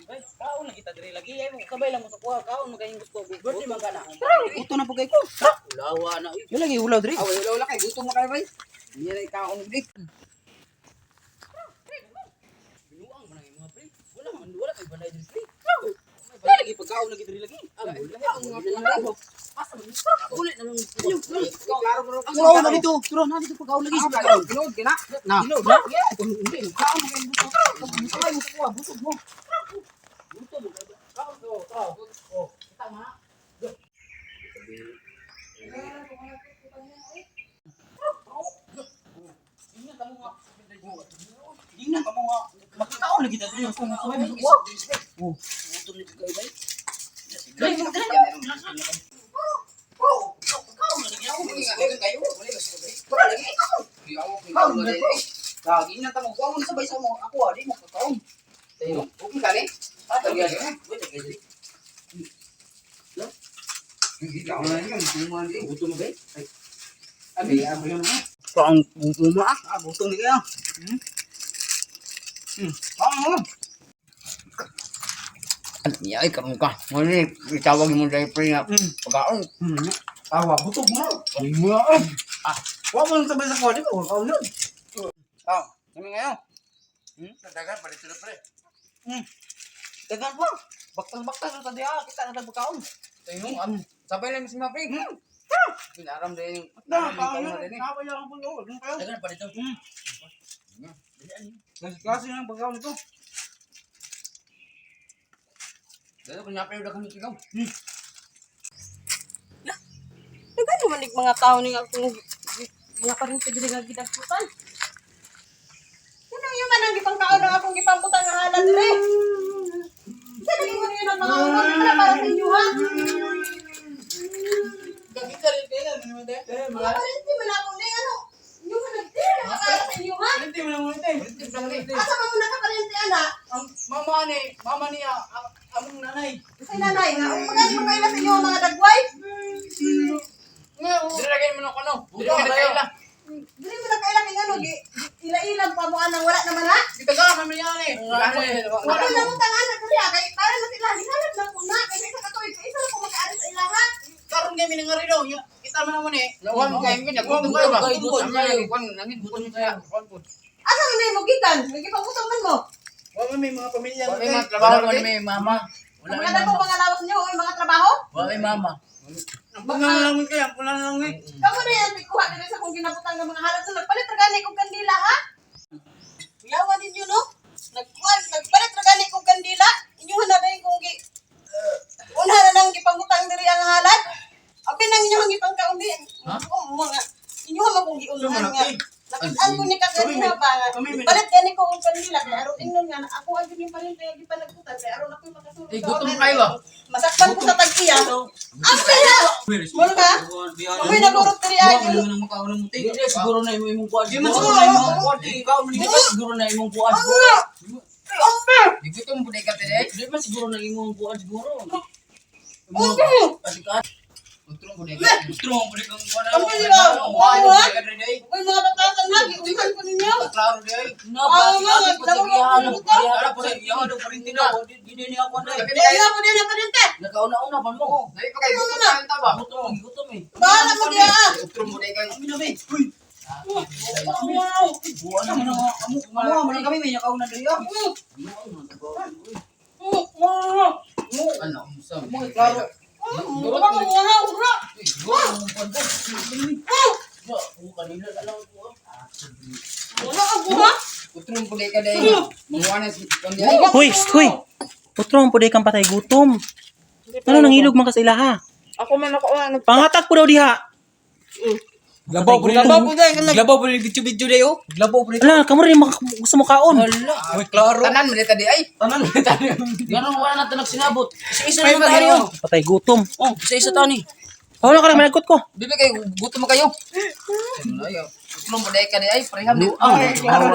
Kaon na kita diri lagi. Ay mo kabay lang mo sa kuha. Kaon mo kayong gusto. Birthday man ka na. Uto na po kay ko. Ulawa na. Yung lagi ulaw diri. Ah, wala wala kay gutom na kayo bay. Hindi na ikaon di. Binuang man ang imong pre. Wala man wala kay balay diri pre. May lagi pagkaon lagi diri lagi. Ah, wala. Asa man? Uli na lang. Klaro bro. Turaw na dito. Turaw na dito pagkaon lagi. Ah, Pinuod kina. Na. Na. Hindi. Kaon mo kayong gusto. Sabay mo sa kuha. Busog mo. Gusto mo. Kaon ko. Turaw. Oh. Kita nga. Tingnan ka mo nga. Tingnan ka mo nga. Makikaon lagi dito yung kung sabay mo sa kuha. Oh. Gutom ni kay bay. Dali, dali, dali. Oh, kaon lagi ako. Wala lagi. Kaon lagi. Lagi na tamo kaon sabay sa mo. Ako ah, di mo kakaon. Okay ka ni? Ah, tagay. Wait, tagay dali. Gutom mo ba? Abi, abi na. Kaon gutom ah. Ah, gutom ni kayo. Kaon mo. Ay, karon ka. Ngani, itawag mo dahil pre nga. Pagkaon. Tawa, busog mo. Ah, wa mo sabay sa kuha di mo kaon yun. Ah, kami ngayon. Dagan pa dito pre. Dagan pa. Baktas-baktas sa diha, kita na tagkaon. Tayo am sabay lang si mga pre. Pinaram din. Na, kaon yun. Nakawala ang pulo. Dagan pa dito. Klase ng pagkaon ito. Dalo kunya pre dagan ikaw. Daghan naman nig mga tao ning akong mga parinto diri nga gidagputan. Ano yung man ang gipangkaon ng akong gipambutan nga halad diri? Sa naging mo niyo ng mga ulo para para sa inyo ha? Mga parinti man ako ni ano? Inyo man ang diri na para sa inyo ha? Hindi mo na mo ito. Asa man mo nakaparinti ana? Ang mama ni, mama niya, ang among nanay. Sa nanay nga ug pagani mo kaila sa inyo ang mga dagway? Dire lagay mo na kono. Dire ka kaila. Dili mo nakaila kay ano gi ila-ilang pa mo anang wala naman ha? Gitaga kami niya ni. Wala na mo tang anak diri ha kay para na sila gihalad na ko na kay sa isa ka tuig kay isa na ko makaari sa ila ha. Karon kami nang ari daw. Kita man naman eh. Nawan mo kayo kanya gutom kayo ba? Gutom kayo. Kon nangin gutom kayo. Kon po. Asa man na mo gikan? May gipangutang man mo. Wa man may mga pamilya. May mga trabaho lagi. May mama. Wala mga dako mga lawas niyo oy mga trabaho. Wala may mama. Ang puna na lang kayo, ang puna na lang eh. Kamo na yan kuha diri sa akong ginabutang nga mga halad so nagpalit ra gani kog kandila ha. Yawa ninyo no. Nagkuan nagpalit ra gani kog kandila. Inyo na dayon kung gi una na nang gipangutang diri ang halad. Abi nang inyo ang gipangkaon di. Oh, mga inyo man kung giunahan nga. Nakitaan ko ni kaganina pa nga. Palit gani ko og kandila kay aron ingnon nga na ako ang gini palit kay gipanagputan kay aron ako'y makasulod. Eh, gutom kayo ah. Masakpan ko sa tag-iya. Ang pila. Molo ka? Amoy nagurot diri ay. Di di, siguro na imo imong kuan. Di man siguro na imong kuan. Ikaw man Di man siguro na imong kuan. Di gutom pud ka dire. Di man siguro na imong kuan siguro. Utro pud ka. Strong pud kang kuan. Ang pila. Wow, ha? Uy, mga batasan ha, giunahan ko ninyo. Klaro dire. Na ba Ah, si nga, ate pa sa nagdamo iyahan. ko dito. Ara pa sa iyahan do parinti na. Di di niya kuan dai. Di na po din na parinti. Nakauna-una pa mo. Dai pa kay gutom kayo ta ba? Gutom, gutom eh. Bahala mo diya ah. Utro pud ka. Kami na be. Uy. Wow. Buwan Amo na amo amo man kami may nakauna diri ah. Ano? Unsa? Mo klaro. Wala mo mga ura. Kanila na lang ko. Wala ang buha. Utro pud ka dai. Muwa na si kon di. Hoy, hoy. Putro ang puday kang patay gutom. Ano nangilog man ka sa ilaha? Ako man ako ano. Pangatag po daw diha. Labaw po labaw po dai. Labaw po video video dai oh. Labaw po. Ala, kamo rin gusto mo kaon. Uy, klaro. Tanan mo ta di ay. Tanan tanan. Ganun wala na tanag sinabot. Isa-isa May naman tayo. Patay gutom. Oh, isa-isa tani. Wala ka na managot ko. Bibi kay gutom kayo. Ano ayo. Utro pud ka di ay. Pareham di. Klaro.